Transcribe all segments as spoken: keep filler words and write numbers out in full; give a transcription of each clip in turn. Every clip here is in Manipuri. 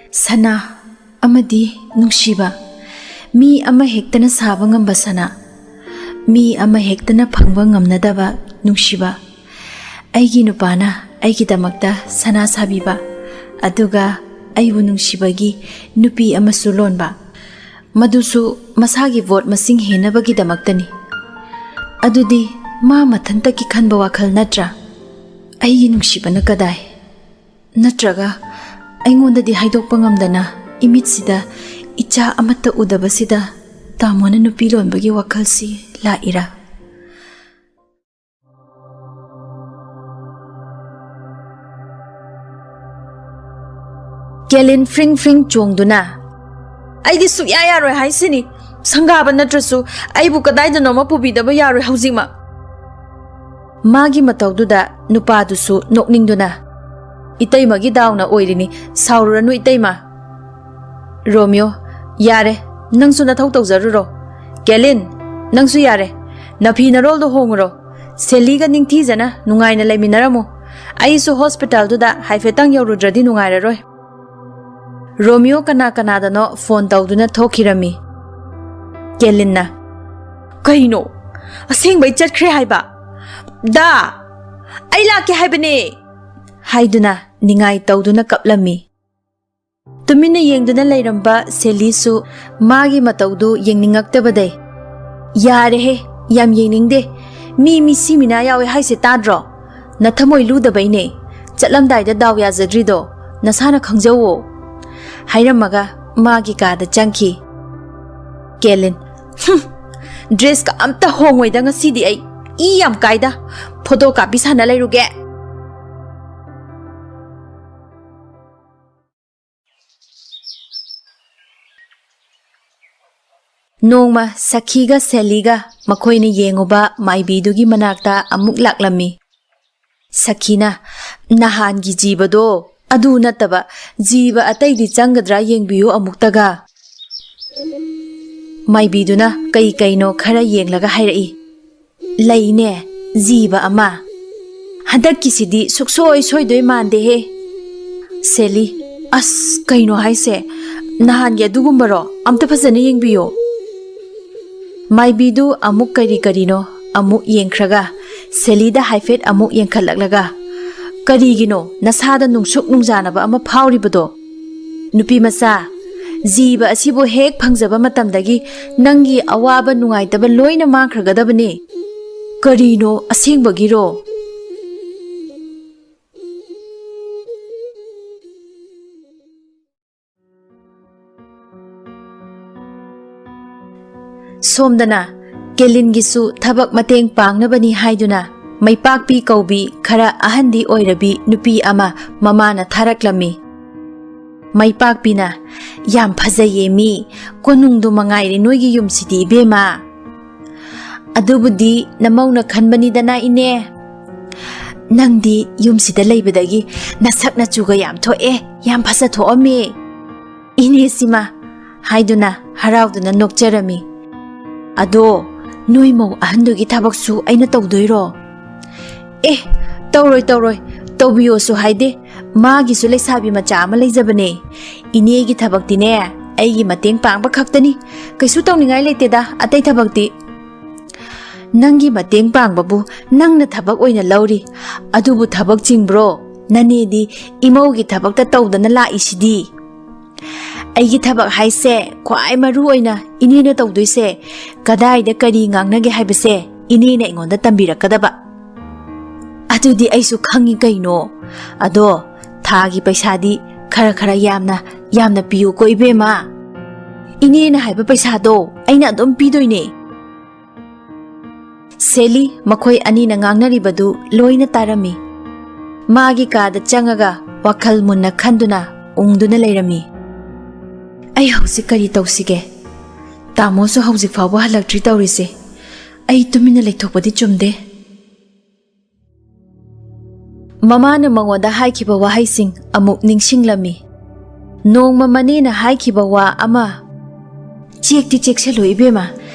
ꯁꯅꯥ ꯑꯃꯗꯤ ꯅꯨꯡꯁꯤꯕ, ꯃꯤ ꯑꯃ ꯍꯦꯛꯇꯅ ꯁꯥꯕ ꯉꯝꯕ ꯁꯅꯥ, ꯃꯤ ꯑꯃ ꯍꯦꯛꯇꯅ ꯐꯪꯕ ꯉꯝꯅꯗꯕ ꯅꯨꯡꯁꯤꯕ꯫ ꯑꯩꯒꯤ ꯅꯨꯄꯥꯅ ꯑꯩꯒꯤꯗꯃꯛꯇ ꯁꯅꯥ ꯁꯥꯕꯤꯕ, ꯑꯗꯨꯒ ꯑꯩꯕꯨ ꯅꯨꯡꯁꯤꯕꯒꯤ ꯅꯨꯄꯤ ꯑꯃꯁꯨ ꯂꯣꯟꯕ, ꯃꯗꯨꯁꯨ ꯃꯁꯥꯒꯤ ꯚꯣꯠ ꯃꯁꯤꯡ ꯍꯦꯟꯅꯕꯒꯤꯗꯃꯛꯇꯅꯤ꯫ ꯑꯗꯨꯗꯤ ꯃꯥ ꯃꯊꯟꯇꯒꯤ ꯈꯟꯕ ꯋꯥꯈꯜ ꯅꯠꯇ꯭ꯔꯥ? ꯑꯩꯒꯤ ꯅꯨꯡꯁꯤꯕꯅ ꯀꯗꯥꯏ? ꯅꯠꯇ꯭ꯔꯒ ꯑꯩꯉꯣꯟꯗꯗꯤ ꯍꯥꯏꯗꯣꯛꯄ ꯉꯝꯗꯅ ꯏꯃꯤꯠꯁꯤꯗ ꯏꯆꯥ ꯑꯃꯠꯇ ꯎꯗꯕꯁꯤꯗ ꯇꯥꯃꯣꯅ ꯅꯨꯄꯤ ꯂꯣꯟꯕꯒꯤ ꯋꯥꯈꯜꯁꯤ ꯂꯥꯛꯏꯔꯥ? ꯀꯦꯂꯤꯟ ꯐ꯭ꯔꯤꯡ ꯐ꯭ꯔꯤꯡ ꯆꯣꯡꯗꯨꯅ, "ꯑꯩꯗꯤ ꯁꯨꯛꯌꯥ ꯌꯥꯔꯣꯏ ꯍꯥꯏꯁꯤꯅꯤ꯫ ꯁꯪꯒꯥꯕ ꯅꯠꯇ꯭ꯔꯁꯨ ꯑꯩꯕꯨ ꯀꯗꯥꯏꯗꯅꯣꯃ ꯄꯨꯕꯤꯗꯕ ꯌꯥꯔꯣꯏ ꯍꯧꯖꯤꯛꯃꯛ꯫" ꯃꯥꯒꯤ ꯃꯇꯧꯗꯨꯗ ꯅꯨꯄꯥꯗꯨꯁꯨ ꯅꯣꯛꯅꯤꯡꯗꯨꯅ, "ꯏꯇꯩꯃꯒꯤ ꯗꯥꯎꯅ ꯑꯣꯏꯔꯤꯅꯤ, ꯁꯥꯎꯔꯨꯔꯅꯨ ꯏꯇꯩꯃ꯫" ꯔꯣꯃꯤꯌꯣ, "ꯌꯥꯔꯦ, ꯅꯪꯁꯨ ꯅꯊꯧ ꯇꯧꯖꯔꯨꯔꯣ꯫ ꯀꯦꯂꯤꯟ, ꯅꯪꯁꯨ ꯌꯥꯔꯦ, ꯅꯐꯤ ꯅꯔꯣꯜꯗꯣ ꯍꯣꯡꯉꯨꯔꯣ꯫ ꯁꯦꯂꯤꯒ ꯅꯤꯡꯊꯤꯖꯅ ꯅꯨꯡꯉꯥꯏꯅ ꯂꯩꯃꯤꯟꯅꯔꯝꯃꯨ꯫ ꯑꯩꯁꯨ ꯍꯣꯁꯄꯤꯇꯥꯜꯗꯨꯗ ꯍꯥꯏꯐꯦꯠꯇꯪ ꯌꯧꯔꯨꯗ꯭ꯔꯗꯤ ꯅꯨꯡꯉꯥꯏꯔꯔꯣꯏ꯫" ꯔꯣꯃꯤꯌꯣ ꯀꯅꯥ ꯀꯅꯥꯗꯅꯣ ꯐꯣꯟ ꯇꯧꯗꯨꯅ ꯊꯣꯛꯈꯤꯔꯝꯃꯤ꯫ ꯀꯦꯂꯤꯟꯅ, "ꯀꯩꯅꯣ? ꯑꯁꯦꯡꯕꯩ ꯆꯠꯈ꯭ꯔꯦ ꯍꯥꯏꯕ? ꯗꯥ, ꯑꯩ ꯂꯥꯛꯀꯦ ꯍꯥꯏꯕꯅꯦ!" ꯍꯥꯏꯗꯨꯅ ꯅꯤꯡꯉꯥꯏ ꯇꯧꯗꯨꯅ ꯀꯞꯂꯝꯃꯤ꯫ ꯇꯨꯃꯤꯟꯅ ꯌꯦꯡꯗꯨꯅ ꯂꯩꯔꯝꯕ ꯁꯦꯂꯤꯁꯨ ꯃꯥꯒꯤ ꯃꯇꯧꯗꯨ ꯌꯦꯡꯅꯤꯡꯉꯛꯇꯕꯗꯩ, "ꯌꯥꯔꯦꯍꯦ, ꯌꯥꯝ ꯌꯦꯡꯅꯤꯡꯗꯦ꯫ ꯃꯤ ꯃꯤꯁꯤ ꯃꯤꯅꯥ ꯌꯥꯎꯋꯦ ꯍꯥꯏꯁꯦ ꯇꯥꯗ꯭ꯔꯣ? ꯅꯊꯃꯣꯏ ꯂꯨꯗꯕꯩꯅꯦ꯫ ꯆꯠꯂꯝꯗꯥꯏꯗ ꯗꯥꯎ ꯌꯥꯖꯗ꯭ꯔꯤꯗꯣ ꯅꯁꯥꯅ ꯈꯪꯖꯧꯋꯣ꯫" ꯍꯥꯏꯔꯝꯃꯒ ꯃꯥꯒꯤ ꯀꯥꯗ ꯆꯪꯈꯤ꯫ ꯀꯦꯂꯤꯟ, "ꯍꯨꯝ, ꯗ꯭ꯔꯦꯁꯀ ꯑꯝꯇ ꯍꯣꯡꯉꯣꯏꯗ ꯉꯁꯤꯗꯤ ꯑꯩ꯫ ꯏ ꯌꯥꯝ ꯀꯥꯏꯗ꯫ ꯐꯣꯇꯣ ꯀꯥꯞꯄꯤ ꯁꯥꯟꯅ ꯂꯩꯔꯨꯒꯦ꯫" ꯅꯣꯡꯃ ꯁꯈꯤꯒ ꯁꯦꯂꯤꯒ ꯃꯈꯣꯏꯅ ꯌꯦꯡꯉꯨꯕ ꯃꯥꯏꯕꯤꯗꯨꯒꯤ ꯃꯅꯥꯛꯇ ꯑꯃꯨꯛ ꯂꯥꯛꯂꯝꯃꯤ꯫ ꯁꯈꯤꯅ, "ꯅꯍꯥꯟꯒꯤ ꯖꯤꯕꯗꯣ ꯑꯗꯨ ꯅꯠꯇꯕ ꯖꯤꯕ ꯑꯇꯩꯗꯤ ꯆꯪꯒꯗ꯭ꯔꯥ ꯌꯦꯡꯕꯤꯌꯨ ꯑꯃꯨꯛꯇꯒ꯫" ꯃꯥꯏꯕꯤꯗꯨꯅ ꯀꯩ ꯀꯩꯅꯣ ꯈꯔ ꯌꯦꯡꯂꯒ ꯍꯥꯏꯔꯛꯏ, "ꯂꯩꯅꯦ, ꯖꯤꯕ ꯑꯃ꯫ ꯍꯟꯗꯛꯀꯤꯁꯤꯗꯤ ꯁꯨꯛꯁꯣꯏ ꯁꯣꯏꯗꯣꯏ ꯃꯥꯟꯗꯦꯍꯦ꯫" ꯁꯦꯂꯤ, ꯑꯁ, ꯀꯩꯅꯣ ꯍꯥꯏꯁꯦ? ꯅꯍꯥꯟꯒꯤ ꯑꯗꯨꯒꯨꯝꯕꯔꯣ? ꯑꯝꯇ ꯐꯖꯅ ꯌꯦꯡꯕꯤꯌꯣ꯫ ꯃꯥꯏꯕꯤꯗꯨ ꯑꯃꯨꯛ ꯀꯔꯤ ꯀꯔꯤꯅꯣ ꯑꯃꯨꯛ ꯌꯦꯡꯈ꯭ꯔꯒ ꯁꯦꯂꯤꯗ ꯍꯥꯏꯐꯦꯠ ꯑꯃꯨꯛ ꯌꯦꯡꯈꯠꯂꯛꯂꯒ, "ꯀꯔꯤꯒꯤꯅꯣ ꯅꯁꯥꯗ ꯅꯨꯡꯁꯨꯛ ꯅꯨꯡꯖꯥꯅꯕ ꯑꯃ ꯐꯥꯎꯔꯤꯕꯗꯣ? ꯅꯨꯄꯤ ꯃꯆꯥ, ꯖꯤꯕ ꯑꯁꯤꯕꯨ ꯍꯦꯛ ꯐꯪꯖꯕ ꯃꯇꯝꯗꯒꯤ ꯅꯪꯒꯤ ꯑꯋꯥꯕ ꯅꯨꯡꯉꯥꯏꯇꯕ ꯂꯣꯏꯅ ꯃꯥꯡꯈ꯭ꯔꯒꯗꯕꯅꯤ꯫ ꯀꯔꯤꯅꯣ ꯑꯁꯦꯡꯕꯒꯤꯔꯣ?" ꯁꯣꯝꯗꯅ ꯀꯦꯂꯤꯟꯒꯤꯁꯨ ꯊꯕꯛ ꯃꯇꯦꯡ ꯄꯥꯡꯅꯕꯅꯤ ꯍꯥꯏꯗꯨꯅ ꯃꯩꯄꯥꯛꯄꯤ ꯀꯧꯕꯤ ꯈꯔ ꯑꯍꯟꯗꯤ ꯑꯣꯏꯔꯕꯤ ꯅꯨꯄꯤ ꯑꯃ ꯃꯃꯥꯅ ꯊꯥꯔꯛꯂꯝꯃꯤ꯫ ꯃꯩꯄꯥꯛꯄꯤꯅ, "ꯌꯥꯝ ꯐꯖꯩꯌꯦ ꯃꯤ, ꯀꯣꯅꯨꯡꯗꯨ ꯃꯉꯥꯏꯔꯦ ꯅꯣꯏꯒꯤ ꯌꯨꯝꯁꯤꯗꯤ ꯏꯕꯦꯝꯃ꯫ ꯑꯗꯨꯕꯨꯗꯤ ꯅꯃꯧꯅ ꯈꯟꯕꯅꯤꯗꯅ ꯏꯅꯦ꯫ ꯅꯪꯗꯤ ꯌꯨꯝꯁꯤꯗ ꯂꯩꯕꯗꯒꯤ ꯅꯁꯛ ꯅꯆꯨꯒ ꯌꯥꯝ ꯊꯣꯛꯑꯦ, ꯌꯥꯝ ꯐꯖ ꯊꯣꯛꯑꯝꯃꯦ ꯏꯅꯦꯁꯤꯃ" ꯍꯥꯏꯗꯨꯅ ꯍꯔꯥꯎꯗꯨꯅ ꯅꯣꯛꯆꯔꯝꯃꯤ꯫ "ꯑꯗꯣ ꯅꯣꯏ ꯃꯧ ꯑꯍꯟꯗꯨꯒꯤ ꯊꯕꯛꯁꯨ ꯑꯩꯅ ꯇꯧꯗꯣꯏꯔꯣ?" "ꯑꯦ, ꯇꯧꯔꯣꯏ, ꯇꯧꯔꯣꯏ, ꯇꯧꯕꯤꯌꯣꯁꯨ ꯍꯥꯏꯗꯦ꯫ ꯃꯥꯒꯤꯁꯨ ꯂꯩꯁꯥꯕꯤ ꯃꯆꯥ ꯑꯃ ꯂꯩꯖꯕꯅꯦ꯫ ꯏꯅꯦꯒꯤ ꯊꯕꯛꯇꯤꯅꯦ ꯑꯩꯒꯤ ꯃꯇꯦꯡ ꯄꯥꯡꯕ ꯈꯛꯇꯅꯤ꯫ ꯀꯩꯁꯨ ꯇꯧꯅꯤꯡꯉꯥꯏ ꯂꯩꯇꯦꯗ ꯑꯇꯩ ꯊꯕꯛꯇꯤ꯫" "ꯅꯪꯒꯤ ꯃꯇꯦꯡ ꯄꯥꯡꯕꯕꯨ ꯅꯪꯅ ꯊꯕꯛ ꯑꯣꯏꯅ ꯂꯧꯔꯤ꯫ ꯑꯗꯨꯕꯨ ꯊꯕꯛ ꯆꯤꯡꯕ꯭ꯔꯣ? ꯅꯅꯦꯗꯤ ꯏꯃꯧꯒꯤ ꯊꯕꯛꯇ ꯇꯧꯗꯅ ꯂꯥꯛꯏꯁꯤꯗꯤ꯫" "ꯑꯩꯒꯤ ꯊꯕꯛ ꯍꯥꯏꯁꯦ ꯈ꯭ꯋꯥꯏ ꯃꯔꯨ ꯑꯣꯏꯅ ꯏꯅꯦꯅ ꯇꯧꯗꯣꯏꯁꯦ꯫ ꯀꯗꯥꯏꯗ ꯀꯔꯤ ꯉꯥꯡꯅꯒꯦ ꯍꯥꯏꯕꯁꯦ ꯏꯅꯦꯅ ꯑꯩꯉꯣꯟꯗ ꯇꯝꯕꯤꯔꯛꯀꯗꯕ꯫ ꯑꯗꯨꯗꯤ ꯑꯩꯁꯨ ꯈꯪꯉꯤ ꯀꯩꯅꯣ꯫ ꯑꯗꯣ ꯊꯥꯒꯤ ꯄꯩꯁꯥꯗꯤ ꯈꯔ ꯈꯔ ꯌꯥꯝꯅ ꯌꯥꯝꯅ ꯄꯤꯌꯨꯀꯣ ꯏꯕꯦꯝꯃ꯫ ꯏꯅꯦꯅ ꯍꯥꯏꯕ ꯄꯩꯁꯥꯗꯣ ꯑꯩꯅ ꯑꯗꯨꯝ ꯄꯤꯗꯣꯏꯅꯦ꯫" ꯁꯦꯂꯤ ꯃꯈꯣꯏ ꯑꯅꯤꯅ ꯉꯥꯡꯅꯔꯤꯕꯗꯨ ꯂꯣꯏꯅ ꯇꯥꯔꯝꯃꯤ꯫ ꯃꯥꯒꯤ ꯀꯥꯗ ꯆꯪꯉꯒ ꯋꯥꯈꯜ ꯃꯨꯟꯅ ꯈꯟꯗꯨꯅ ꯎꯪꯗꯨꯅ ꯂꯩꯔꯝꯃꯤ꯫ "ꯑꯩ ꯍꯧꯖꯤꯛ ꯀꯔꯤ ꯇꯧꯁꯤꯒꯦ? ꯇꯥꯃꯣꯁꯨ ꯍꯧꯖꯤꯛ ꯐꯥꯎꯕ ꯍꯜꯂꯛꯇ꯭ꯔꯤ ꯇꯧꯔꯤꯁꯦ꯫ ꯑꯩ ꯇꯨꯃꯤꯟꯅ ꯂꯩꯊꯣꯛꯄꯗꯤ ꯆꯨꯝꯗꯦ꯫" ꯃꯃꯥꯅ ꯃꯉꯣꯟꯗ ꯍꯥꯏꯈꯤꯕ ꯋꯥꯍꯩꯁꯤꯡ ꯑꯃꯨꯛ ꯅꯤꯡꯁꯤꯡꯂꯝꯃꯤ꯫ ꯅꯣꯡꯃ ꯃꯅꯦꯅ ꯍꯥꯏꯈꯤꯕ ꯋꯥ ꯑꯃ, "ꯆꯦꯛꯇꯤ ꯆꯦꯛꯁꯤꯜꯂꯨ ꯏꯕꯦꯝꯃ,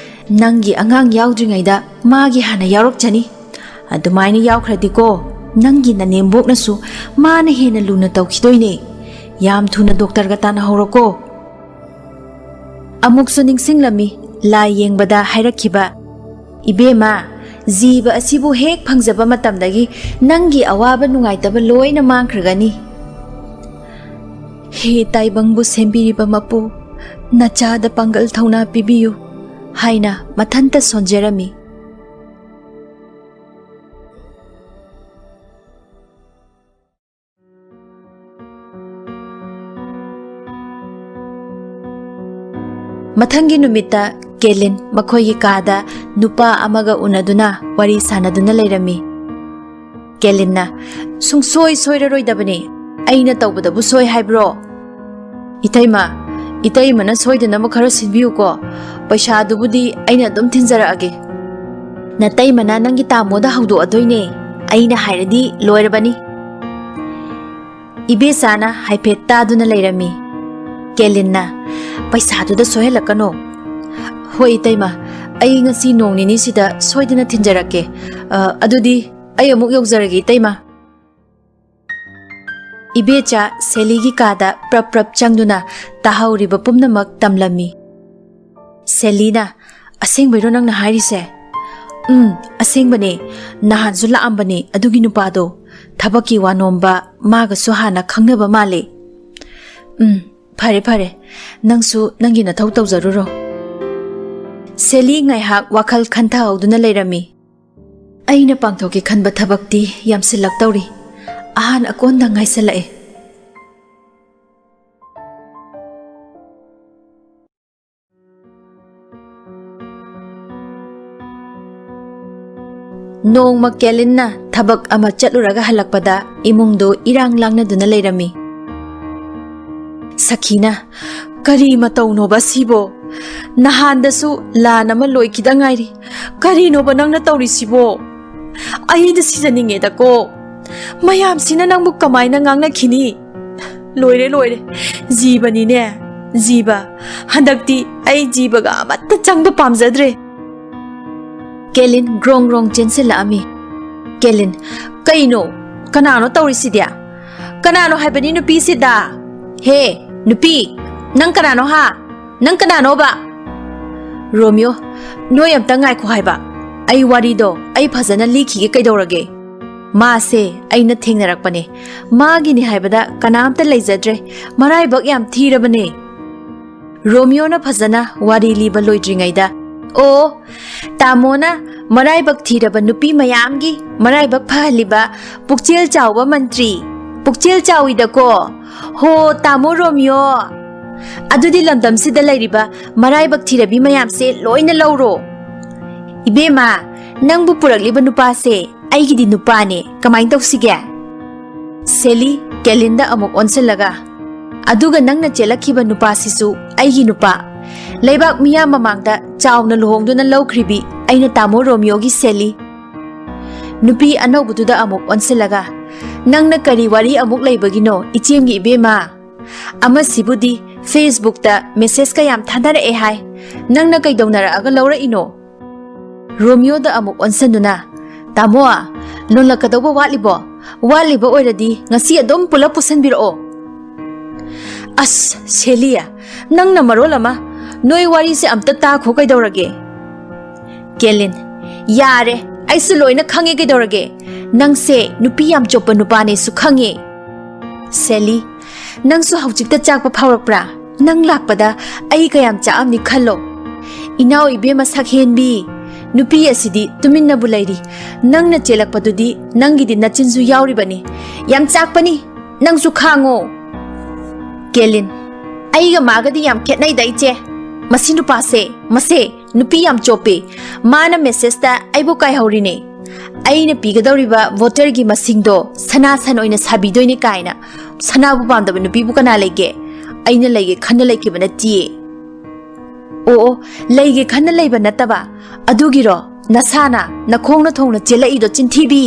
ꯅꯪꯒꯤ ꯑꯉꯥꯡ ꯌꯥꯎꯗ꯭ꯔꯤꯉꯩꯗ ꯃꯥꯒꯤ ꯍꯥꯟꯅ ꯌꯥꯎꯔꯛꯆꯅꯤ꯫ ꯑꯗꯨꯃꯥꯏꯅ ꯌꯥꯎꯈ꯭ꯔꯗꯤꯀꯣ, ꯅꯪꯒꯤ ꯅꯅꯦꯝꯕꯣꯛꯅꯁꯨ ꯃꯥꯅ ꯍꯦꯟꯅ ꯂꯨꯅ ꯇꯧꯈꯤꯗꯣꯏꯅꯦ꯫ ꯌꯥꯝ ꯊꯨꯅ ꯗꯣꯛꯇꯔꯒ ꯇꯥꯟꯅꯍꯧꯔꯣꯀꯣ꯫ ꯑꯃꯨꯛꯁꯨ ꯅꯤꯡꯁꯤꯡꯂꯝꯃꯤ ꯂꯥꯏ ꯌꯦꯡꯕꯗ ꯍꯥꯏꯔꯛꯈꯤꯕ, "ꯏꯕꯦꯝꯃ, ꯖꯤꯕ ꯑꯁꯤꯕꯨ ꯍꯦꯛ ꯐꯪꯖꯕ ꯃꯇꯝꯗꯒꯤ ꯅꯪꯒꯤ ꯑꯋꯥꯕ ꯅꯨꯡꯉꯥꯏꯇꯕ ꯂꯣꯏꯅ ꯃꯥꯡꯈ꯭ꯔꯒꯅꯤ꯫ ꯍꯦ ꯇꯥꯏꯕꯪꯕꯨ ꯁꯦꯝꯕꯤꯔꯤꯕ ꯃꯄꯨ, ꯅꯆꯥꯗ ꯄꯥꯡꯒꯜ ꯊꯧꯅꯥ ꯄꯤꯕꯤꯌꯨ" ꯍꯥꯏꯅ ꯃꯊꯟꯇ ꯁꯣꯟꯖꯔꯝꯃꯤ꯫ ꯃꯊꯪꯒꯤ ꯅꯨꯃꯤꯠꯇ ꯀꯦꯂꯤꯟ ꯃꯈꯣꯏꯒꯤ ꯀꯥꯗ ꯅꯨꯄꯥ ꯑꯃꯒ ꯎꯅꯗꯨꯅ ꯋꯥꯔꯤ ꯁꯥꯟꯅꯗꯨꯅ ꯂꯩꯔꯝꯃꯤ꯫ ꯀꯦꯂꯤꯟꯅ, "ꯁꯨꯡꯁꯣꯏ ꯁꯣꯏꯔꯔꯣꯏꯗꯕꯅꯤ꯫ ꯑꯩꯅ ꯇꯧꯕꯗꯕꯨ ꯁꯣꯏ ꯍꯥꯏꯕ꯭ꯔꯣ? ꯏꯇꯩꯃ, ꯏꯇꯩꯃꯅ ꯁꯣꯏꯗꯅꯕ ꯈꯔ ꯁꯤꯟꯕꯤꯌꯨꯀꯣ꯫ ꯄꯩꯁꯥꯗꯨꯕꯨꯗꯤ ꯑꯩꯅ ꯑꯗꯨꯝ ꯊꯤꯟꯖꯔꯛꯑꯒꯦ꯫ ꯅꯇꯩꯃꯅ ꯅꯪꯒꯤ ꯇꯥꯃꯣꯗ ꯍꯧꯗꯣꯛꯑꯗꯣꯏꯅꯦ꯫ ꯑꯩꯅ ꯍꯥꯏꯔꯗꯤ ꯂꯣꯏꯔꯕꯅꯤ꯫" ꯏꯕꯦꯆꯥꯅ ꯍꯥꯏꯐꯦꯠ ꯇꯥꯗꯨꯅ ꯂꯩꯔꯝꯃꯤ꯫ ꯀꯦꯂꯤꯟꯅ, "ꯄꯩꯁꯥꯗꯨꯗ ꯁꯣꯏꯍꯜꯂꯛꯀꯅꯣ꯫" "ꯍꯣꯏ ꯏꯇꯩꯃ, ꯑꯩ ꯉꯁꯤ ꯅꯣꯡ ꯅꯤꯅꯤꯁꯤꯗ ꯁꯣꯏꯗꯅ ꯊꯤꯟꯖꯔꯛꯀꯦ꯫ ꯑ, ꯑꯗꯨꯗꯤ ꯑꯩ ꯑꯃꯨꯛ ꯌꯧꯖꯔꯒꯦ ꯏꯇꯩꯃ꯫" ꯏꯕꯦꯆꯥ ꯁꯦꯂꯤꯒꯤ ꯀꯥꯗ ꯄ꯭ꯔꯞ ꯄ꯭ꯔꯞ ꯆꯪꯗꯨꯅ ꯇꯥꯍꯧꯔꯤꯕ ꯄꯨꯝꯅꯃꯛ ꯇꯝꯂꯝꯃꯤ꯫ ꯁꯦꯂꯤꯅ, "ꯑꯁꯦꯡꯕꯩꯔꯣ ꯅꯪꯅ ꯍꯥꯏꯔꯤꯁꯦ?" "ꯎꯝ, ꯑꯁꯦꯡꯕꯅꯦ꯫ ꯅꯍꯥꯟꯁꯨ ꯂꯥꯛꯑꯝꯕꯅꯦ ꯑꯗꯨꯒꯤ ꯅꯨꯄꯥꯗꯣ꯫ ꯊꯕꯛꯀꯤ ꯋꯥ ꯅꯣꯝꯕ, ꯃꯥꯒꯁꯨ ꯍꯥꯟꯅ ꯈꯪꯅꯕ ꯃꯥꯜꯂꯦ꯫" "ꯎꯝ, ꯐꯔꯦ ꯐꯔꯦ, ꯅꯪꯁꯨ ꯅꯪꯒꯤ ꯅꯊꯧ ꯇꯧꯖꯔꯨꯔꯣ꯫" ꯁꯦꯂꯤ ꯉꯥꯏꯍꯥꯛ ꯋꯥꯈꯜ ꯈꯟꯊꯍꯧꯗꯨꯅ ꯂꯩꯔꯝꯃꯤ꯫ "ꯑꯩꯅ ꯄꯥꯡꯊꯣꯛꯀꯦ ꯈꯟꯕ ꯊꯕꯛꯇꯤ ꯌꯥꯝꯁꯤꯜꯂꯛꯇꯧꯔꯤ꯫ ꯑꯍꯥꯟ ꯑꯀꯣꯟꯗ ꯉꯥꯏꯁꯜꯂꯛꯑꯦ꯫" ꯅꯣꯡꯃ ꯀꯦꯂꯤꯟꯅ ꯊꯕꯛ ꯑꯃ ꯆꯠꯂꯨꯔꯒ ꯍꯜꯂꯛꯄꯗ ꯏꯃꯨꯡꯗꯨ ꯏꯔꯥꯡ ꯂꯥꯡꯅꯗꯨꯅ ꯂꯩꯔꯝꯃꯤ꯫ ꯁꯈꯤꯅ, "ꯀꯔꯤ ꯃꯇꯧꯅꯣꯕ ꯁꯤꯕꯣ? ꯅꯍꯥꯟꯗꯁꯨ ꯂꯥꯟ ꯑꯃ ꯂꯣꯏꯈꯤꯗ ꯉꯥꯏꯔꯤ꯫ ꯀꯔꯤꯅꯣꯕ ꯅꯪꯅ ꯇꯧꯔꯤꯁꯤꯕꯣ? ꯑꯩꯗ ꯁꯤꯖꯅꯤꯡꯉꯦꯗꯀꯣ꯫ ꯃꯌꯥꯝꯁꯤꯅ ꯅꯪꯕꯨ ꯀꯃꯥꯏꯅ ꯉꯥꯡꯅꯈꯤꯅꯤ? ꯂꯣꯏꯔꯦ, ꯂꯣꯏꯔꯦ꯫ ꯖꯤꯕꯅꯤꯅꯦ, ꯖꯤꯕ꯫ ꯍꯟꯗꯛꯇꯤ ꯑꯩ ꯖꯤꯕꯒ ꯑꯃꯠꯇ ꯆꯪꯕ ꯄꯥꯝꯖꯗ꯭ꯔꯦ꯫" ꯀꯦꯂꯤꯟ ꯒ꯭ꯔꯣꯡ ꯒ꯭ꯔꯣꯡ ꯆꯦꯟꯁꯤꯜꯂꯛꯑꯝꯃꯤ꯫ ꯀꯦꯂꯤꯟ, "ꯀꯩꯅꯣ? ꯀꯅꯥꯅꯣ ꯇꯧꯔꯤꯁꯤꯗꯤ? ꯀꯅꯥꯅꯣ ꯍꯥꯏꯕꯅꯤ ꯅꯨꯄꯤꯁꯤꯗ? ꯍꯦ, ꯅꯨꯄꯤ, ꯅꯪ ꯀꯅꯥꯅꯣ ꯍꯥ? ꯅꯪ ꯀꯅꯥꯅꯣꯕ? ꯔꯣꯃꯤꯌꯣ, ꯅꯣꯏ ꯑꯝꯇ ꯉꯥꯏꯈꯣ ꯍꯥꯏꯕ꯫ ꯑꯩ ꯋꯥꯔꯤꯗꯣ ꯑꯩ ꯐꯖꯅ ꯂꯤꯈꯤꯒꯦ ꯀꯩꯗꯧꯔꯒꯦ? ꯃꯥꯁꯦ ꯑꯩꯅ ꯊꯦꯡꯅꯔꯛꯄꯅꯦ꯫ ꯃꯥꯒꯤꯅꯤ ꯍꯥꯏꯕꯗ ꯀꯅꯥꯝꯇ ꯂꯩꯖꯗ꯭ꯔꯦ꯫ ꯃꯔꯥꯏꯕꯛ ꯌꯥꯝ ꯊꯤꯔꯕꯅꯦ꯫ ꯔꯣꯃꯤꯌꯣꯅ ꯐꯖꯅ ꯋꯥꯔꯤ ꯂꯤꯕ ꯂꯣꯏꯗ꯭ꯔꯤꯉꯩꯗ, "ꯑꯣ, ꯇꯥꯃꯣꯅ ꯃꯔꯥꯏꯕꯛ ꯊꯤꯔꯕ ꯅꯨꯄꯤ ꯃꯌꯥꯝꯒꯤ ꯃꯔꯥꯏꯕꯛ ꯐꯍꯜꯂꯤꯕ ꯄꯨꯛꯆꯦꯜ ꯆꯥꯎꯕ ꯃꯟꯇ꯭ꯔꯤ꯫ ꯄꯨꯛꯆꯦꯜ ꯆꯥꯎꯏꯗꯀꯣ꯫ ꯍꯣ, ꯇꯥꯃꯣ ꯔꯣꯃꯤꯌꯣ꯫ ꯑꯗꯨꯗꯤ ꯂꯝꯗꯝꯁꯤꯗ ꯂꯩꯔꯤꯕ ꯃꯔꯥꯏꯕꯛ ꯊꯤꯔꯕꯤ ꯃꯌꯥꯝꯁꯦ ꯂꯣꯏꯅ ꯂꯧꯔꯣ꯫ ꯏꯕꯦꯝꯃ, ꯅꯪꯕꯨ ꯄꯨꯔꯛꯂꯤꯕ ꯅꯨꯄꯥꯁꯦ ꯑꯩꯒꯤꯗꯤ ꯅꯨꯄꯥꯅꯦ꯫ ꯀꯃꯥꯏꯅ ꯇꯧꯁꯤꯒꯦ?" ꯁꯦꯂꯤ ꯀꯦꯂꯤꯟꯗ ꯑꯃꯨꯛ ꯑꯣꯟꯁꯤꯜꯂꯒ, "ꯑꯗꯨꯒ ꯅꯪꯅ ꯆꯦꯜꯂꯛꯈꯤꯕ ꯅꯨꯄꯥꯁꯤꯁꯨ ꯑꯩꯒꯤ ꯅꯨꯄꯥ꯫ ꯂꯩꯕꯥꯛ ꯃꯤꯌꯥꯝ ꯃꯃꯥꯡꯗ ꯆꯥꯎꯅ ꯂꯨꯍꯣꯡꯗꯨꯅ ꯂꯧꯈ꯭ꯔꯤꯕꯤ ꯑꯩꯅ ꯇꯥꯃꯣ ꯔꯣꯃꯤꯌꯣꯒꯤ ꯁꯦꯂꯤ꯫" ꯅꯨꯄꯤ ꯑꯅꯧꯕꯗꯨꯗ ꯑꯃꯨꯛ ꯑꯣꯟꯁꯤꯜꯂꯒ, "ꯅꯪꯅ ꯀꯔꯤ ꯋꯥꯔꯤ ꯑꯃꯨꯛ ꯂꯩꯕꯒꯤꯅꯣ, ꯏꯆꯦꯝꯒꯤ ꯏꯕꯦꯝꯃ? ꯑꯃꯁꯤꯕꯨꯗꯤ Facebookꯇ message ꯀꯌꯥꯝ ꯊꯥꯅꯔꯛꯑꯦ ꯍꯥꯏ꯫ ꯅꯪꯅ ꯀꯩꯗꯧꯅꯔꯛꯑꯒ ꯂꯧꯔꯛꯏꯅꯣ?" ꯔꯣꯃꯤꯌꯣꯗ ꯑꯃꯨꯛ ꯑꯣꯟꯁꯤꯟꯗꯨꯅ, "ꯇꯥꯃꯣ, ꯂꯣꯜꯂꯛꯀꯗꯧꯕ ꯋꯥꯠꯂꯤꯕꯣ? ꯋꯥꯠꯂꯤꯕ ꯑꯣꯏꯔꯗꯤ ꯉꯁꯤ ꯑꯗꯨꯝ ꯄꯨꯂꯞ ꯄꯨꯁꯟꯕꯤꯔꯛꯑꯣ꯫" "ꯑꯁ, ꯁꯦꯂꯤ, ꯅꯪꯅ ꯃꯔꯣꯜ ꯑꯃ, ꯅꯣꯏ ꯋꯥꯔꯤꯁꯦ ꯑꯝꯇ ꯇꯥꯈꯣ ꯀꯩꯗꯧꯔꯒꯦ?" ꯀꯦꯂꯤꯟ, "ꯌꯥꯔꯦ, ꯑꯩꯁꯨ ꯂꯣꯏꯅ ꯈꯪꯉꯦ ꯀꯩꯗꯧꯔꯒꯦ? ꯅꯪꯁꯦ ꯅꯨꯄꯤ ꯌꯥꯝ ꯆꯣꯞꯄ ꯅꯨꯄꯥꯅꯦꯁꯨ ꯈꯪꯉꯦ꯫" ꯁꯦꯂꯤ, "ꯅꯪꯁꯨ ꯍꯧꯖꯤꯛꯇ ꯆꯥꯛꯄ ꯐꯥꯎꯔꯛꯄ꯭ꯔꯥ? ꯅꯪ ꯂꯥꯛꯄꯗ ꯑꯩ ꯀꯌꯥꯝ ꯆꯥꯛꯑꯝꯅꯤ ꯈꯜꯂꯣ꯫ ꯏꯅꯥꯎ ꯏꯕꯦꯝꯃ ꯁꯛꯍꯦꯟꯕꯤ, ꯅꯨꯄꯤ ꯑꯁꯤꯗꯤ ꯇꯨꯃꯤꯟꯅꯕꯨ ꯂꯩꯔꯤ꯫ ꯅꯪꯅ ꯆꯦꯜꯂꯛꯄꯗꯨꯗꯤ ꯅꯪꯒꯤꯗꯤ ꯅꯆꯤꯟꯁꯨ ꯌꯥꯎꯔꯤꯕꯅꯤ꯫ ꯌꯥꯝ ꯆꯥꯛꯄꯅꯤ, ꯅꯪꯁꯨ ꯈꯥꯡꯉꯣ꯫" ꯀꯦꯂꯤꯟ, "ꯑꯩꯒ ꯃꯥꯒꯗꯤ ꯌꯥꯝ ꯈꯦꯠꯅꯩꯗ ꯏꯆꯦ꯫ ꯃꯁꯤ ꯅꯨꯄꯥꯁꯦ, ꯃꯁꯦ ꯅꯨꯄꯤ ꯌꯥꯝ ꯆꯣꯞꯄꯤ꯫ ꯃꯥꯅ messageꯇ ꯑꯩꯕꯨ ꯀꯥꯏꯍꯧꯔꯤꯅꯦ꯫ ꯑꯩꯅ ꯄꯤꯒꯗꯧꯔꯤꯕ voterꯒꯤ ꯃꯁꯤꯡꯗꯣ ꯁꯅꯥ ꯁꯟ ꯑꯣꯏꯅ ꯁꯥꯕꯤꯗꯣꯏꯅꯦ ꯀꯥꯏꯅ꯫ ꯁꯅꯥꯕꯨ ꯄꯥꯝꯗꯕ ꯅꯨꯄꯤꯕꯨ ꯀꯅꯥ ꯂꯩꯒꯦ? ꯑꯩꯅ ꯂꯩꯒꯦ ꯈꯟꯅ ꯂꯩꯈꯤꯕ ꯅꯠꯇꯤꯌꯦ꯫" "ꯑꯣ, ꯑꯣ, ꯂꯩꯒꯦ ꯈꯟꯅ ꯂꯩꯕ ꯅꯠꯇꯕ꯫ ꯑꯗꯨꯒꯤꯔꯣ ꯅꯁꯥꯅ ꯅꯈꯣꯡꯅ ꯊꯣꯡꯅ ꯆꯦꯜꯂꯛꯏꯗꯣ, ꯆꯤꯟꯊꯤꯕꯤ?"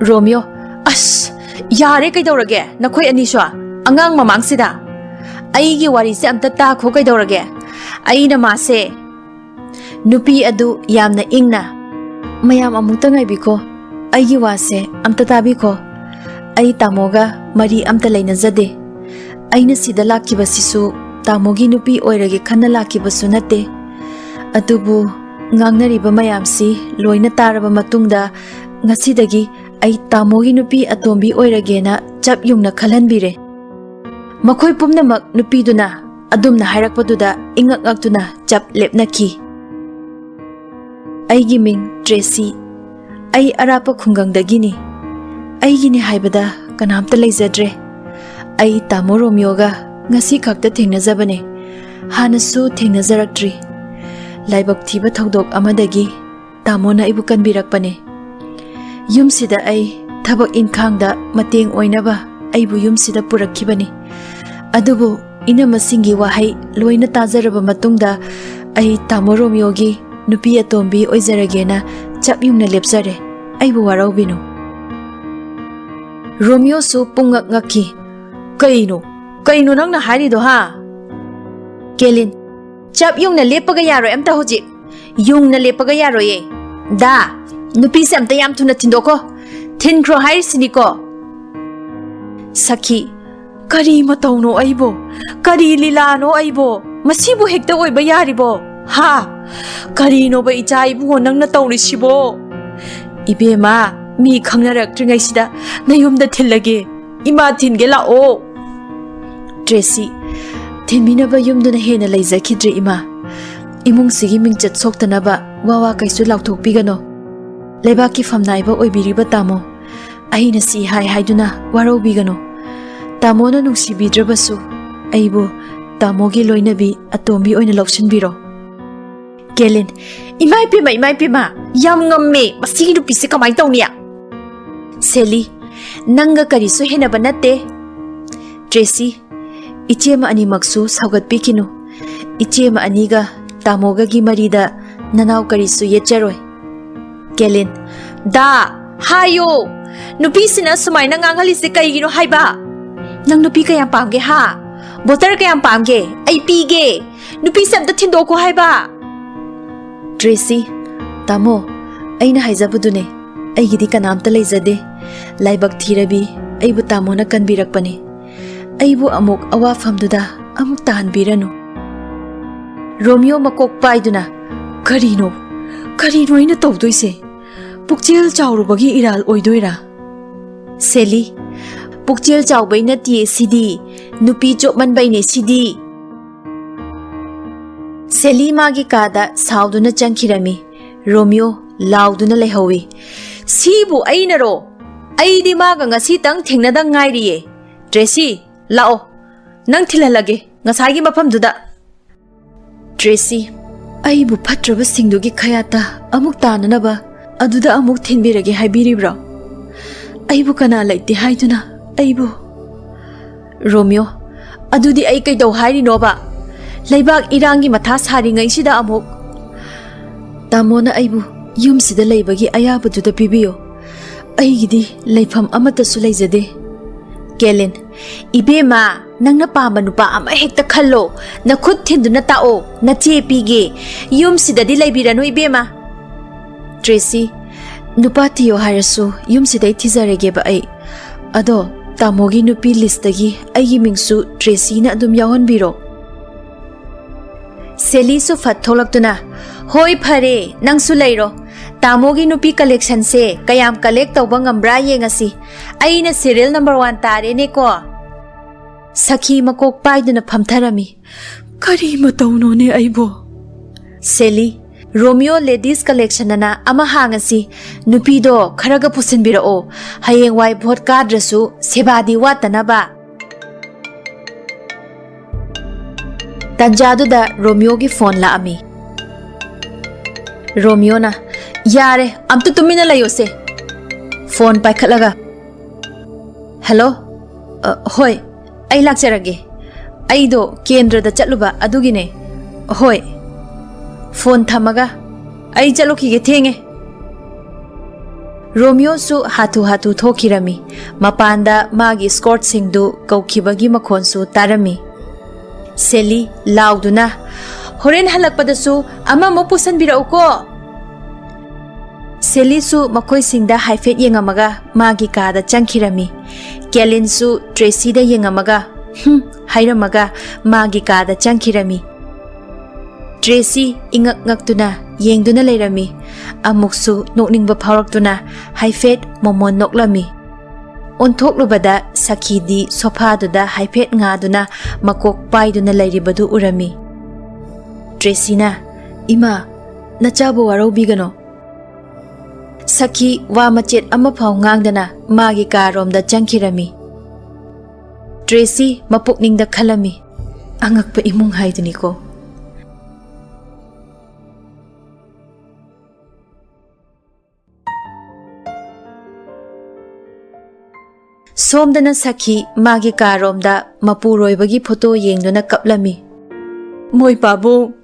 ꯔꯣꯃꯤꯌꯣ, "ꯑꯁ, ꯌꯥꯔꯦ ꯀꯩꯗꯧꯔꯒꯦ ꯅꯈꯣꯏ ꯑꯅꯤꯁꯨ? ꯑꯉꯥꯡ ꯃꯃꯥꯡꯁꯤꯗ꯫ ꯑꯩꯒꯤ ꯋꯥꯔꯤꯁꯦ ꯑꯝꯇ ꯇꯥꯈꯣ ꯀꯩꯗꯧꯔꯒꯦ? ꯑꯩꯅ ꯃꯥꯁꯦ..." ꯅꯨꯄꯤ ꯑꯗꯨ ꯌꯥꯝꯅ ꯏꯪꯅ, "ꯃꯌꯥꯝ ꯑꯃꯨꯛꯇ ꯉꯥꯏꯕꯤꯈꯣ, ꯑꯩꯒꯤ ꯋꯥꯁꯦ ꯑꯝꯇ ꯇꯥꯕꯤꯈꯣ꯫ ꯑꯩ ꯇꯥꯃꯣꯒ ꯃꯔꯤ ꯑꯝꯇ ꯂꯩꯅꯖꯗꯦ꯫ ꯑꯩꯅ ꯁꯤꯗ ꯂꯥꯛꯈꯤꯕꯁꯤꯁꯨ ꯇꯥꯃꯣꯒꯤ ꯅꯨꯄꯤ ꯑꯣꯏꯔꯒꯦ ꯈꯟꯅ ꯂꯥꯛꯈꯤꯕꯁꯨ ꯅꯠꯇꯦ꯫ ꯑꯗꯨꯕꯨ ꯉꯥꯡꯅꯔꯤꯕ ꯃꯌꯥꯝꯁꯤ ꯂꯣꯏꯅ ꯇꯥꯔꯕ ꯃꯇꯨꯡꯗ ꯉꯁꯤꯗꯒꯤ ꯑꯩ ꯇꯥꯃꯣꯒꯤ ꯅꯨꯄꯤ ꯑꯇꯣꯝꯕꯤ ꯑꯣꯏꯔꯒꯦꯅ ꯆꯞ ꯌꯨꯡꯅ ꯈꯜꯍꯟꯕꯤꯔꯦ꯫ ꯃꯈꯣꯏ ꯄꯨꯝꯅꯃꯛ ꯅꯨꯄꯤꯗꯨꯅ ꯑꯗꯨꯝꯅ ꯍꯥꯏꯔꯛꯄꯗꯨꯗ ꯏꯉꯛ ꯉꯛꯇꯨꯅ ꯆꯞ ꯂꯦꯞꯅꯈꯤ꯫ ꯑꯩꯒꯤ ꯃꯤꯡ ꯇ꯭ꯔꯦꯁꯤ꯫ ꯑꯩ ꯑꯔꯥꯞꯄ ꯈꯨꯡꯒꯪꯗꯒꯤꯅꯤ꯫ ꯑꯩꯒꯤꯅꯤ ꯍꯥꯏꯕꯗ ꯀꯅꯥꯝꯇ ꯂꯩꯖꯗ꯭ꯔꯦ꯫ ꯑꯩ ꯇꯥꯃꯣ ꯔꯣꯃꯤꯌꯣꯒ ꯉꯁꯤ ꯈꯛꯇ ꯊꯦꯡꯅꯖꯕꯅꯦ꯫ ꯍꯥꯟꯅꯁꯨ ꯊꯦꯡꯅꯖꯔꯛꯇ꯭ꯔꯤ꯫ ꯂꯥꯏꯕꯛ ꯊꯤꯕ ꯊꯧꯗꯣꯛ ꯑꯃꯗꯒꯤ ꯇꯥꯃꯣꯅ ꯑꯩꯕꯨ ꯀꯟꯕꯤꯔꯛꯄꯅꯦ꯫ ꯌꯨꯝꯁꯤꯗ ꯑꯩ ꯊꯕꯛ ꯏꯟꯈꯥꯡꯗ ꯃꯇꯦꯡ ꯑꯣꯏꯅꯕ ꯑꯩꯕꯨ ꯌꯨꯝꯁꯤꯗ ꯄꯨꯔꯛꯈꯤꯕꯅꯤ꯫ ꯑꯗꯨꯕꯨ ꯏꯅꯝꯃꯁꯤꯡꯒꯤ ꯋꯥꯍꯩ ꯂꯣꯏꯅ ꯇꯥꯖꯔꯕ ꯃꯇꯨꯡꯗ ꯑꯩ ꯇꯥꯃꯣ ꯔꯣꯃꯤꯌꯣꯒꯤ ꯅꯨꯄꯤ ꯑꯇꯣꯝꯕꯤ ꯑꯣꯏꯖꯔꯒꯦꯅ ꯆꯞ ꯌꯨꯡꯅ ꯂꯦꯞꯆꯔꯦ꯫ ꯑꯩꯕꯨ ꯋꯥꯔꯧꯕꯤꯅꯨ꯫ ꯔꯣꯃꯤꯌꯣꯁꯨ ꯄꯨꯡꯉꯛ ꯉꯛꯈꯤ꯫ "ꯀꯩꯅꯣ? ꯀꯩꯅꯣ ꯅꯪꯅ ꯍꯥꯏꯔꯤꯗꯣ, ꯍꯥ?" "ꯀꯦꯂꯤꯟ, ꯆꯞ ꯌꯨꯡꯅ ꯂꯦꯞꯄꯒ ꯌꯥꯔꯣꯏ ꯑꯝꯇ ꯍꯧꯖꯤꯛ꯫ ꯌꯨꯡꯅ ꯂꯦꯞꯄꯒ ꯌꯥꯔꯣꯏꯌꯦ꯫ ꯗꯥ, ꯅꯨꯄꯤꯁꯦ ꯑꯝꯇ ꯌꯥꯝ ꯊꯨꯅ ꯊꯤꯟꯗꯣꯛꯈꯣ꯫ ꯊꯤꯟꯈ꯭ꯔꯣ ꯍꯥꯏꯔꯤꯁꯤꯅꯤꯀꯣ꯫" ꯁꯈꯤ, "ꯀꯔꯤ ꯃꯇꯧꯅꯣ ꯑꯩꯕꯣ? ꯀꯔꯤ ꯂꯤꯂꯥꯅꯣ ꯑꯩꯕꯣ? ꯃꯁꯤꯕꯨ ꯍꯦꯛꯇ ꯑꯣꯏꯕ ꯌꯥꯔꯤꯕꯣ? ꯍꯥ? ꯀꯔꯤꯅꯣꯕ ꯏꯆꯥ ꯏꯕꯨꯡꯉꯣ ꯅꯪꯅ ꯇꯧꯔꯤꯁꯤꯕꯣ?" "ꯏꯕꯦꯝꯃ, ꯃꯤ ꯈꯪꯅꯔꯛꯇ꯭ꯔꯤꯉꯩꯁꯤꯗ ꯅꯌꯨꯝꯗ ꯊꯤꯜꯂꯒꯦ꯫ ꯏꯃꯥ ꯊꯤꯟꯒꯦ ꯂꯥꯛꯑꯣ꯫" ꯇ꯭ꯔꯦꯁꯤ, "ꯊꯤꯟꯕꯤꯅꯕ ꯌꯨꯝꯗꯨꯅ ꯍꯦꯟꯅ ꯂꯩꯖꯈꯤꯗ꯭ꯔꯦ ꯏꯃꯥ꯫ ꯏꯃꯨꯡꯁꯤꯒꯤ ꯃꯤꯡꯆꯠ ꯁꯣꯛꯇꯅꯕ ꯋꯥ ꯋꯥ ꯀꯩꯁꯨ ꯂꯥꯎꯊꯣꯛꯄꯤꯒꯅꯣ꯫ ꯂꯩꯕꯥꯛꯀꯤ ꯐꯝꯅꯥꯏꯕ ꯑꯣꯏꯕꯤꯔꯤꯕ ꯇꯥꯃꯣ, ꯑꯩꯅ ꯁꯤ ꯍꯥꯏ ꯍꯥꯏꯗꯨꯅ ꯋꯥꯔꯧꯕꯤꯒꯅꯨ꯫ ꯇꯥꯃꯣꯅ ꯅꯨꯡꯁꯤꯕꯤꯗ꯭ꯔꯕꯁꯨ ꯑꯩꯕꯨ ꯇꯥꯃꯣꯒꯤ ꯂꯣꯏꯅꯕꯤ ꯑꯇꯣꯝꯕꯤ ꯑꯣꯏꯅ ꯂꯧꯁꯤꯟꯕꯤꯔꯣ꯫" ꯀꯦꯂꯤꯟ, "ꯏꯃꯥ ꯏꯄꯦꯝꯃ, ꯏꯃꯥ ꯏꯄꯦꯝꯃ, ꯌꯥꯝ ꯉꯝꯃꯦ꯫ ꯃꯁꯤꯒꯤ ꯅꯨꯄꯤꯁꯦ ꯀꯃꯥꯏꯅ ꯇꯧꯅꯤ?" ꯁꯦꯂꯤ, "ꯅꯪꯒ ꯀꯔꯤꯁꯨ ꯍꯦꯟꯅꯕ ꯅꯠꯇꯦ꯫" ꯇ꯭ꯔꯦꯁꯤ, "ꯏꯆꯦꯃ ꯑꯅꯤꯃꯛꯁꯨ ꯁꯧꯒꯠꯄꯤꯈꯤꯅꯨ꯫ ꯏꯆꯦꯃ ꯑꯅꯤꯒ ꯇꯥꯃꯣꯒꯒꯤ ꯃꯔꯤꯗ ꯅꯅꯥꯎ ꯀꯔꯤꯁꯨ ꯌꯦꯠꯆꯔꯣꯏ꯫" ꯀꯦꯂꯤꯟ, "ꯗꯥ, ꯍꯥꯏꯌꯣ꯫ ꯅꯨꯄꯤꯁꯤꯅ ꯁꯨꯃꯥꯏꯅ ꯉꯥꯡꯍꯜꯂꯤꯁꯦ ꯀꯩꯒꯤꯅꯣ ꯍꯥꯏꯕ? ꯅꯪ ꯅꯨꯄꯤ ꯀꯌꯥꯝ ꯄꯥꯝꯒꯦ, ꯍꯥ? ꯕꯣꯇꯔ ꯀꯌꯥꯝ ꯄꯥꯝꯒꯦ? ꯑꯩ ꯄꯤꯒꯦ꯫ ꯅꯨꯄꯤꯁꯦ ꯑꯝꯇ ꯊꯤꯟꯗꯣꯛꯈꯣ ꯍꯥꯏꯕ꯫" ꯇ꯭ꯔꯦꯁꯤ, "ꯇꯥꯃꯣ, ꯑꯩꯅ ꯍꯥꯏꯖꯕꯗꯨꯅꯦ, ꯑꯩꯒꯤꯗꯤ ꯀꯅꯥꯝꯇ ꯂꯩꯖꯗꯦ꯫ ꯂꯥꯏꯕꯛ ꯊꯤꯔꯕꯤ ꯑꯩꯕꯨ ꯇꯥꯃꯣꯅ ꯀꯟꯕꯤꯔꯛꯄꯅꯦ꯫ ꯑꯩꯕꯨ ꯑꯃꯨꯛ ꯑꯋꯥꯐꯝꯗꯨꯗ ꯑꯃꯨꯛ ꯇꯥꯍꯟꯕꯤꯔꯅꯨ꯫ ꯔꯣꯃꯤꯌꯣ ꯃꯀꯣꯛ ꯄꯥꯏꯗꯨꯅ, "ꯀꯔꯤꯅꯣ? ꯀꯔꯤꯅꯣ ꯑꯩꯅ ꯇꯧꯗꯣꯏꯁꯦ? ꯄꯨꯛꯆꯦꯜ ꯆꯥꯎꯔꯨꯕꯒꯤ ꯏꯔꯥꯜ ꯑꯣꯏꯗꯣꯏꯔꯥ?" ꯁꯦꯂꯤ, "ꯄꯨꯛꯆꯦꯜ ꯆꯥꯎꯕꯩ ꯅꯠꯇꯤꯌꯦ ꯁꯤꯗꯤ, ꯅꯨꯄꯤ ꯆꯣꯞꯃꯟꯕꯩꯅꯦ ꯁꯤꯗꯤ꯫" ꯁꯦꯂꯤ ꯃꯥꯒꯤ ꯀꯥꯗ ꯁꯥꯎꯗꯨꯅ ꯆꯪꯈꯤꯔꯝꯃꯤ꯫ ꯔꯣꯃꯤꯌꯣ ꯂꯥꯎꯗꯨꯅ ꯂꯩꯍꯧꯏ, "ꯁꯤꯕꯨ ꯑꯩꯅꯔꯣ? ꯑꯩꯗꯤ ꯃꯥꯒ ꯉꯁꯤꯇꯪ ꯊꯦꯡꯅꯗ ꯉꯥꯏꯔꯤꯌꯦ꯫ ꯇ꯭ꯔꯦꯁꯤ, ꯂꯥꯛꯑꯣ, ꯅꯪ ꯊꯤꯜꯍꯜꯂꯒꯦ ꯉꯁꯥꯏꯒꯤ ꯃꯐꯝꯗꯨꯗ꯫" ꯇ꯭ꯔꯦꯁꯤ, "ꯑꯩꯕꯨ ꯐꯠꯇ꯭ꯔꯕꯁꯤꯡꯗꯨꯒꯤ ꯈꯌꯥꯠꯇ ꯑꯃꯨꯛ ꯇꯥꯅꯅꯕ ꯑꯗꯨꯗ ꯑꯃꯨꯛ ꯊꯤꯟꯕꯤꯔꯒꯦ ꯍꯥꯏꯕꯤꯔꯤꯕ꯭ꯔꯣ? ꯑꯩꯕꯨ ꯀꯅꯥ ꯂꯩꯇꯦ ꯍꯥꯏꯗꯨꯅ ꯑꯩꯕꯨ?" ꯔꯣꯃꯤꯌꯣ, "ꯑꯗꯨꯗꯤ ꯑꯩ ꯀꯩꯗꯧ ꯍꯥꯏꯔꯤꯅꯣꯕ? ꯂꯩꯕꯥꯛ ꯏꯔꯥꯡꯒꯤ ꯃꯊꯥ ꯁꯥꯔꯤꯉꯩꯁꯤꯗ ꯑꯃꯨꯛ?" "ꯇꯥꯃꯣꯅ ꯑꯩꯕꯨ ꯌꯨꯝꯁꯤꯗ ꯂꯩꯕꯒꯤ ꯑꯌꯥꯕꯗꯨꯗ ꯄꯤꯕꯤꯌꯨ꯫ ꯑꯩꯒꯤꯗꯤ ꯂꯩꯐꯝ ꯑꯃꯠꯇꯁꯨ ꯂꯩꯖꯗꯦ꯫" ꯀꯦꯂꯤꯟ, "ꯏꯕꯦꯝꯃ, ꯅꯪꯅ ꯄꯥꯝꯕ ꯅꯨꯄꯥ ꯑꯃ ꯍꯦꯛꯇ ꯈꯜꯂꯣ꯫ ꯅꯈꯨꯠ ꯊꯤꯟꯗꯨꯅ ꯇꯥꯛꯑꯣ, ꯅꯆꯦ ꯄꯤꯒꯦ꯫ ꯌꯨꯝꯁꯤꯗꯗꯤ ꯂꯩꯕꯤꯔꯅꯨ ꯏꯕꯦꯝꯃ꯫" ꯇ꯭ꯔꯦꯁꯤ, "ꯅꯨꯄꯥ ꯊꯤꯌꯣ ꯍꯥꯏꯔꯁꯨ ꯌꯨꯝꯁꯤꯗꯩ ꯊꯤꯖꯔꯒꯦꯕ ꯑꯩ꯫ ꯑꯗꯣ ꯇꯥꯃꯣꯒꯤ ꯅꯨꯄꯤ ꯂꯤꯁꯇꯒꯤ ꯑꯩꯒꯤ ꯃꯤꯡꯁꯨ ꯇ꯭ꯔꯦꯁꯤꯅ ꯑꯗꯨꯝ ꯌꯥꯎꯍꯟꯕꯤꯔꯣ꯫" ꯁꯦꯂꯤꯁꯨ ꯐꯠ ꯊꯣꯛꯂꯛꯇꯨꯅ, "ꯍꯣꯏ, ꯐꯔꯦ, ꯅꯪꯁꯨ ꯂꯩꯔꯣ꯫ ꯇꯥꯃꯣꯒꯤ ꯅꯨꯄꯤ ꯀꯂꯦꯛꯁꯟꯁꯦ ꯀꯌꯥꯝ ꯀꯂꯦꯛ ꯇꯧꯕ ꯉꯝꯕ꯭ꯔꯥ ꯌꯦꯡꯉꯁꯤ꯫ ꯑꯩꯅ ꯁꯤꯔꯤꯌꯦꯜ ꯅꯝꯕꯔ ꯋꯥꯟ ꯇꯥꯔꯦꯅꯦꯀꯣ꯫" ꯁꯈꯤ ꯃꯀꯣꯛ ꯄꯥꯏꯗꯨꯅ ꯐꯝꯊꯔꯝꯃꯤ꯫ "ꯀꯔꯤ ꯃꯇꯧꯅꯣꯅꯦ ꯑꯩꯕꯣ?" ꯁꯦꯂꯤ, "ꯔꯣꯃꯤꯌꯣ ꯂꯦꯗꯤꯁ ꯀꯂꯦꯛꯁꯟ ꯑꯅ ꯑꯃ ꯍꯥꯡꯉꯁꯤ꯫ ꯅꯨꯄꯤꯗꯣ ꯈꯔꯒ ꯄꯨꯁꯤꯟꯕꯤꯔꯛꯑꯣ꯫ ꯍꯌꯦꯡꯋꯥꯏ ꯚꯣꯠ ꯀꯥꯗ꯭ꯔꯁꯨ ꯁꯦꯕꯥꯗꯤ ꯋꯥꯠꯇꯅꯕ꯫" ꯇꯟꯖꯥꯗꯨꯗ ꯔꯣꯃꯤꯌꯣꯒꯤ ꯐꯣꯟ ꯂꯥꯛꯑꯝꯃꯤ꯫ ꯔꯣꯃꯤꯌꯣꯅ, "ꯌꯥꯔꯦ, ꯑꯝꯇ ꯇꯨꯃꯤꯟꯅ ꯂꯩꯌꯣꯁꯦ꯫" Phone ꯄꯥꯏꯈꯠꯂꯒ, "hello? ꯑ, ꯍꯣꯏ, ꯑꯩ ꯂꯥꯛꯆꯔꯒꯦ꯫ ꯑꯩꯗꯣ ꯀꯦꯟꯗ꯭ꯔꯗ ꯆꯠꯂꯨꯕ ꯑꯗꯨꯒꯤꯅꯦ꯫ ꯍꯣꯏ꯫" ꯐꯣꯟ ꯊꯝꯃꯒ, "ꯑꯩ ꯆꯠꯂꯨꯈꯤꯒꯦ, ꯊꯦꯡꯉꯦ꯫" ꯔꯣꯃꯤꯌꯣꯁꯨ ꯍꯥꯊꯨ ꯍꯥꯊꯨ ꯊꯣꯛꯈꯤꯔꯝꯃꯤ꯫ ꯃꯄꯥꯟꯗ ꯃꯥꯒꯤ ꯏꯁꯀꯣꯔꯠꯁꯤꯡꯗꯨ ꯀꯧꯈꯤꯕꯒꯤ ꯃꯈꯣꯟꯁꯨ ꯇꯥꯔꯝꯃꯤ꯫ ꯁꯦꯂꯤ ꯂꯥꯎꯗꯨꯅ, "ꯍꯣꯔꯦꯟ ꯍꯜꯂꯛꯄꯗꯁꯨ ꯑꯃꯃꯨꯛ ꯄꯨꯁꯟꯕꯤꯔꯛꯎꯀꯣ꯫" ꯁꯦꯂꯤꯁꯨ ꯃꯈꯣꯏꯁꯤꯡꯗ ꯍꯥꯏꯐꯦꯠ ꯌꯦꯡꯉꯝꯃꯒ ꯃꯥꯒꯤ ꯀꯥꯗ ꯆꯪꯈꯤꯔꯝꯃꯤ꯫ ꯀꯦꯂꯤꯟꯁꯨ ꯇ꯭ꯔꯦꯁꯤꯗ ꯌꯦꯡꯉꯝꯃꯒ, ꯍꯨꯝ, ꯍꯥꯏꯔꯝꯃꯒ ꯃꯥꯒꯤ ꯀꯥꯗ ꯆꯪꯈꯤꯔꯝꯃꯤ꯫ ꯇ꯭ꯔꯦꯁꯤ ꯏꯉꯛ ꯉꯛꯇꯨꯅ ꯌꯦꯡꯗꯨꯅ ꯂꯩꯔꯝꯃꯤ꯫ ꯑꯃꯨꯛꯁꯨ ꯅꯣꯛꯅꯤꯡꯕ ꯐꯥꯎꯔꯛꯇꯨꯅ ꯍꯥꯏꯐꯦꯠ ꯃꯣꯃꯣꯟ ꯅꯣꯛꯂꯝꯃꯤ꯫ ꯑꯣꯟꯊꯣꯛꯂꯨꯕꯗ ꯁꯈꯤꯗꯤ ꯁꯣꯐꯥꯗꯨꯗ ꯍꯥꯏꯐꯦꯠ ꯉꯥꯗꯨꯅ ꯃꯀꯣꯛ ꯄꯥꯏꯗꯨꯅ ꯂꯩꯔꯤꯕꯗꯨ ꯎꯔꯝꯃꯤ꯫ ꯇ꯭ꯔꯦꯁꯤꯅ, "ꯏꯃꯥ, ꯅꯆꯥꯕꯨ ꯋꯥꯔꯧꯕꯤꯒꯅꯣ꯫" ꯁꯈꯤ ꯋꯥ ꯃꯆꯦꯠ ꯑꯃꯐꯥꯎ ꯉꯥꯡꯗꯅ ꯃꯥꯒꯤ ꯀꯥꯔꯣꯝꯗ ꯆꯪꯈꯤꯔꯝꯃꯤ꯫ ꯇ꯭ꯔꯦꯁꯤ ꯃꯄꯨꯛꯅꯤꯡꯗ ꯈꯜꯂꯝꯃꯤ, "ꯑꯉꯛꯄ ꯏꯃꯨꯡ ꯍꯥꯏꯗꯨꯅꯤꯀꯣ꯫" ꯁꯣꯝꯗꯅ ꯁꯈꯤ ꯃꯥꯒꯤ ꯀꯥꯔꯣꯝꯗ ꯃꯄꯨꯔꯣꯏꯕꯒꯤ ꯐꯣꯇꯣ ꯌꯦꯡꯗꯨꯅ ꯀꯞꯂꯝꯃꯤ꯫ "ꯃꯣꯏ ꯄꯥꯕꯨꯡ,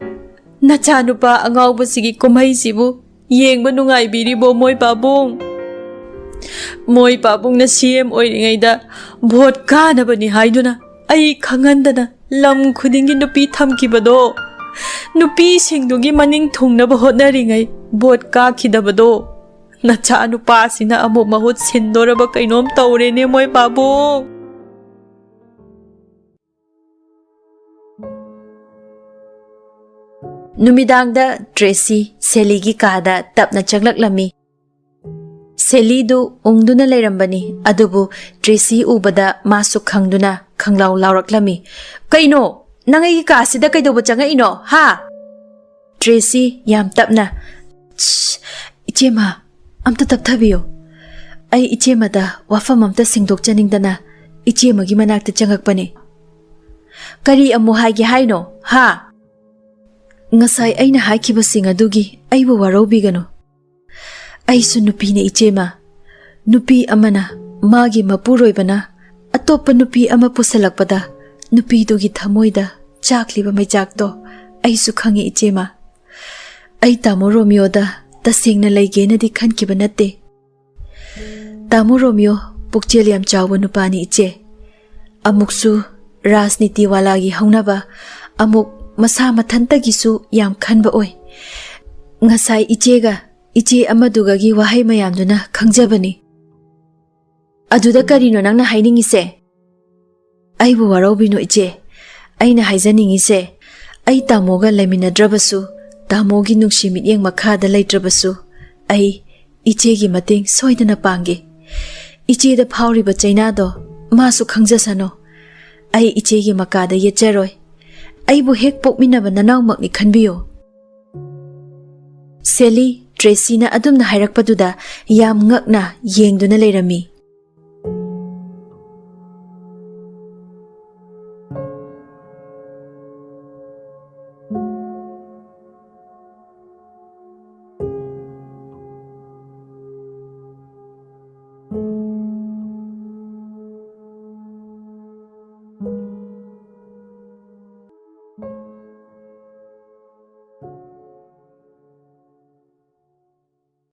ꯅꯆꯥꯅꯨꯄꯥ ꯑꯉꯥꯎꯕꯁꯤꯒꯤ ꯀꯨꯝꯍꯩꯁꯤꯕꯨ ꯌꯦꯡꯕ ꯅꯨꯡꯉꯥꯏꯕꯤꯔꯤꯕꯣ, ꯃꯣꯏ ꯄꯥꯕꯨꯡ? ꯃꯣꯏ ꯄꯥꯕꯨꯡꯅ ꯁꯤ ꯑꯦꯝ ꯑꯣꯏꯔꯤꯉꯩꯗ ꯚꯣꯠ ꯀꯥꯅꯕꯅꯤ ꯍꯥꯏꯗꯨꯅ ꯑꯩ ꯈꯪꯍꯟꯗꯅ ꯂꯝ ꯈꯨꯗꯤꯡꯒꯤ ꯅꯨꯄꯤ ꯊꯝꯈꯤꯕꯗꯣ, ꯅꯨꯄꯤꯁꯤꯡꯗꯨꯒꯤ ꯃꯅꯤꯡ ꯊꯨꯡꯅꯕ ꯍꯣꯠꯅꯔꯤꯉꯩ ꯚꯣꯠ ꯀꯥꯈꯤꯗꯕꯗꯣ, ꯅꯆꯥꯅꯨꯄꯥꯁꯤꯅ ꯑꯃꯨꯛ ꯃꯍꯨꯠ ꯁꯤꯟꯗꯣꯔꯕ ꯀꯩꯅꯣꯝ ꯇꯧꯔꯦꯅꯦ, ꯃꯣꯏ ꯄꯥꯕꯨꯡ꯫" ꯅꯨꯃꯤꯗꯥꯡꯗ ꯇ꯭ꯔꯦꯁꯤ ꯁꯦꯂꯤꯒꯤ ꯀꯥꯗ ꯇꯞꯅ ꯆꯪꯂꯛꯂꯝꯃꯤ꯫ ꯁꯦꯂꯤꯗꯨ ꯎꯪꯗꯨꯅ ꯂꯩꯔꯝꯕꯅꯤ, ꯑꯗꯨꯕꯨ ꯇ꯭ꯔꯦꯁꯤ ꯎꯕꯗ ꯃꯥꯁꯨ ꯈꯪꯗꯨꯅ ꯈꯪꯂꯥꯎ ꯂꯥꯎꯔꯛꯂꯝꯃꯤ꯫ "ꯀꯩꯅꯣ? ꯅꯪ ꯑꯩꯒꯤ ꯀꯥꯁꯤꯗ ꯀꯩꯗꯧꯕ ꯆꯪꯉꯛꯏꯅꯣ, ꯍꯥ?" ꯇ꯭ꯔꯦꯁꯤ ꯌꯥꯝ ꯇꯞꯅ, "ꯁꯁ, ꯏꯆꯦꯃ, ꯑꯝꯇ ꯇꯞꯊꯕꯤꯌꯨ꯫ ꯑꯩ ꯏꯆꯦꯃꯗ ꯋꯥꯐꯝ ꯑꯝꯇ ꯁꯦꯡꯗꯣꯛꯆꯅꯤꯡꯗꯅ ꯏꯆꯦꯃꯒꯤ ꯃꯅꯥꯛꯇ ꯆꯪꯉꯛꯄꯅꯤ꯫" "ꯀꯔꯤ ꯑꯃꯨꯛ ꯍꯥꯏꯒꯦ ꯍꯥꯏꯅꯣ, ꯍꯥ?" "ꯉꯁꯥꯏ ꯑꯩꯅ ꯍꯥꯏꯈꯤꯕꯁꯤꯡ ꯑꯗꯨꯒꯤ ꯑꯩꯕꯨ ꯋꯥꯔꯧꯕꯤꯒꯅꯨ꯫ ꯑꯩꯁꯨ ꯅꯨꯄꯤꯅ, ꯏꯆꯦꯃ꯫ ꯅꯨꯄꯤ ꯑꯃꯅ ꯃꯥꯒꯤ ꯃꯄꯨꯔꯣꯏꯕꯅ ꯑꯇꯣꯞꯄ ꯅꯨꯄꯤ ꯑꯃ ꯄꯨꯁꯜꯂꯛꯄꯗ ꯅꯨꯄꯤꯗꯨꯒꯤ ꯊꯃꯣꯏꯗ ꯆꯥꯛꯂꯤꯕ ꯃꯩꯆꯥꯛꯇꯣ ꯑꯩꯁꯨ ꯈꯪꯉꯤ, ꯏꯆꯦꯃ꯫ ꯑꯩ ꯇꯥꯃꯣ ꯔꯣꯃꯤꯌꯣꯗ ꯇꯁꯦꯡꯅ ꯂꯩꯒꯦꯅꯗꯤ ꯈꯟꯈꯤꯕ ꯅꯠꯇꯦ꯫ ꯇꯥꯃꯣ ꯔꯣꯃꯤꯌꯣ ꯄꯨꯛꯆꯦꯜ ꯌꯥꯝ ꯆꯥꯎꯕ ꯅꯨꯄꯥꯅꯤ, ꯏꯆꯦ꯫ ꯑꯃꯨꯛꯁꯨ ꯔꯥꯖꯅꯤꯇꯤ ꯋꯥꯂꯥꯒꯤ ꯍꯧꯅꯕ, ꯑꯃꯨꯛ ꯃꯁꯥ ꯃꯊꯟꯇꯒꯤꯁꯨ ꯌꯥꯝ ꯈꯟꯕ ꯑꯣꯏ꯫ ꯉꯁꯥꯏ ꯏꯆꯦꯒ ꯏꯆꯦ ꯑꯃꯗꯨꯒꯒꯤ ꯋꯥꯍꯩ ꯃꯌꯥꯝꯗꯨꯅ ꯈꯪꯖꯕꯅꯤ꯫" "ꯑꯗꯨꯗ ꯀꯔꯤꯅꯣ ꯅꯪꯅ ꯍꯥꯏꯅꯤꯡꯉꯤꯁꯦ?" ꯑꯩꯕꯨ ꯋꯥꯔꯧꯕꯤꯅꯨ ꯏꯆꯦ꯫ ꯑꯩꯅ ꯍꯥꯏꯖꯅꯤꯡꯉꯤꯁꯦ, ꯑꯩ ꯇꯥꯃꯣꯒ ꯂꯩꯃꯤꯟꯅꯗ꯭ꯔꯕꯁꯨ, ꯇꯥꯃꯣꯒꯤ ꯅꯨꯡꯁꯤ ꯃꯤꯠꯌꯦꯡ ꯃꯈꯥꯗ ꯂꯩꯇ꯭ꯔꯕꯁꯨ, ꯑꯩ ꯏꯆꯦꯒꯤ ꯃꯇꯦꯡ ꯁꯣꯏꯗꯅ ꯄꯥꯡꯒꯦ꯫ ꯏꯆꯦꯗ ꯐꯥꯎꯔꯤꯕ ꯆꯩꯅꯥꯗꯣ ꯃꯥꯁꯨ ꯈꯪꯖꯁꯅꯨ꯫ ꯑꯩ ꯏꯆꯦꯒꯤ ꯃꯀꯥꯗ ꯌꯦꯠꯆꯔꯣꯏ꯫ ꯑꯩꯕꯨ ꯍꯦꯛ ꯄꯣꯛꯃꯤꯟꯅꯕ ꯅꯅꯥꯎꯃꯛꯅꯤ ꯈꯟꯕꯤꯌꯨ꯫ ꯁꯦꯂꯤ, ꯇ꯭ꯔꯦꯁꯤꯅ ꯑꯗꯨꯝꯅ ꯍꯥꯏꯔꯛꯄꯗꯨꯗ ꯌꯥꯝ ꯉꯛꯅ ꯌꯦꯡꯗꯨꯅ ꯂꯩꯔꯝꯃꯤ꯫